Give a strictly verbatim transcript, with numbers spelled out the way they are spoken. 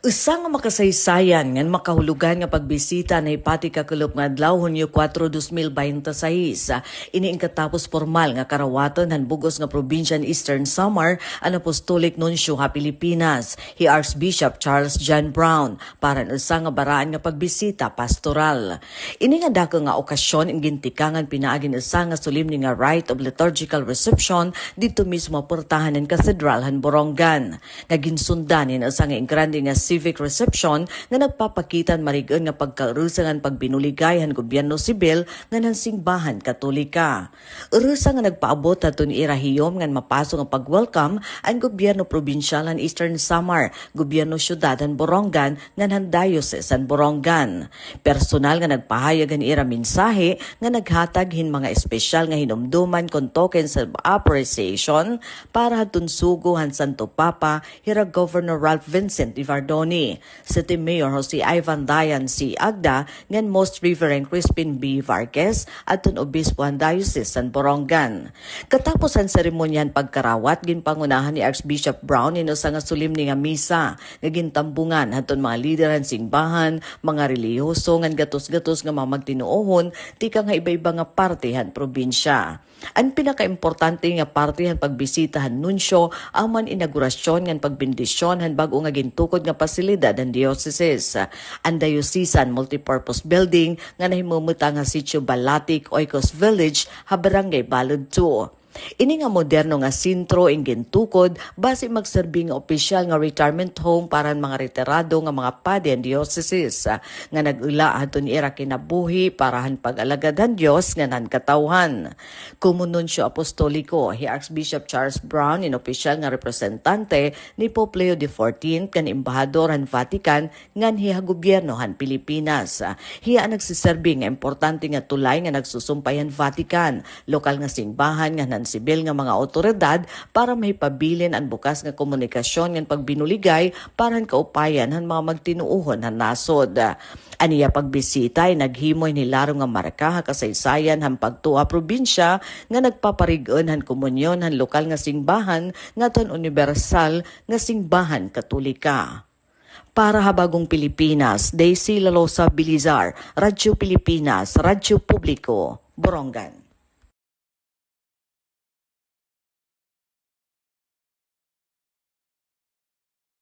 Usa nga makasaysayan ngan makahulogan nga pagbisita nahipati kakulop nga adlaw, Hunyo kuwatro, dos mil baynte sais. Ini an katapos pormal nga karawaton han bug-os nga probinsya han Eastern Samar, an Apostolic Nuncio ha Pilipinas, hi Archbishop Charles John Brown, para han usa nga baraan nga pagbisita pastoral. Ini nga dako nga okasyon an gintikangan pinaagi han usa nga solemne nga rite of liturgical reception didto mismo ha purtahan han Katedral han Borongan, nga ginsundan hin usa nga grande nga civic reception nga nagpapakita han marig-on nga pagkaurusa ngan pagbinuligay han gobyerno sibil ngan han Simbahan Katolika. Urusa nga nagpaabot hadton ira hiyom ngan mapaso nga pag-welcome an gobyerno probinsyal han Eastern Samar, gobyerno syudad han Borongan, ngan han Diocese han Borongan. Personal nga nagpahayag han ira mensahe nga naghatag hin mga espesyal nga hinumduman kon tokens of appreciation para hadton sugo han Santo Papa, hira Governor Ralph Vincent Evardone, City Mayor Jose Ivan Dayan C. Agda, ngan Most Reverend Crispin B. Vargas, adton obispo han Diocese han Borongan. Katapos han seremonya han pagkarawat, ginpangunahan ni Archbishop Brown hin usa nga solemne nga misa nga gintambungan hadton mga lider han simbahan, mga relihiyoso ngan gatos-gatos nga mga magtinuohon tikang ha iba-iba nga parte han probinsya. An pinakaimportante nga parte han pagbisita han nunsyo amo an inaugurasyon ngan pagbendisyon han bag-o nga gintukod nga pasilidad han diocese, an Diocesan Multipurpose Building nga nahimumutang ha Sitio Balatic, Oikos Village, ha Barangay Balud two. Ini nga moderno nga sentro in gintukod basi magserbi nga opisyal nga retirement home para han mga retirado nga mga padi han diocese, ah, nga nag-ula hadton ira kinabuhi para han pag-alagad han Dios ngan han katawhan. Komo nunsyo apostoliko, hi Archbishop Charles Brown in opisyal nga representante ni Pope Leo the fourteenth ngan embahador han Vatican nganhi ha gobyerno han Pilipinas. Hiya an nagsiserbi nga importante nga tulay nga nagsusumpay han Vatican, lokal nga simbahan ngan han sibil nga mga awtoridad para mahipabilin an bukas nga komunikasyon ngan pagbinuligay para han kaupayan han mga magtinuohon han nasod. An iya pagbisita in naghimo hin hilarom nga marka ha kasaysayan han pagtuo ha probinsya nga nagpaparig-on han komunyon han lokal nga simbahan ngadto han unibersal nga simbahan Katolika. Para ha Bagong Pilipinas, Daisy Lalosa Bilizar, Radyo Pilipinas, Radyo Publiko, Borongan.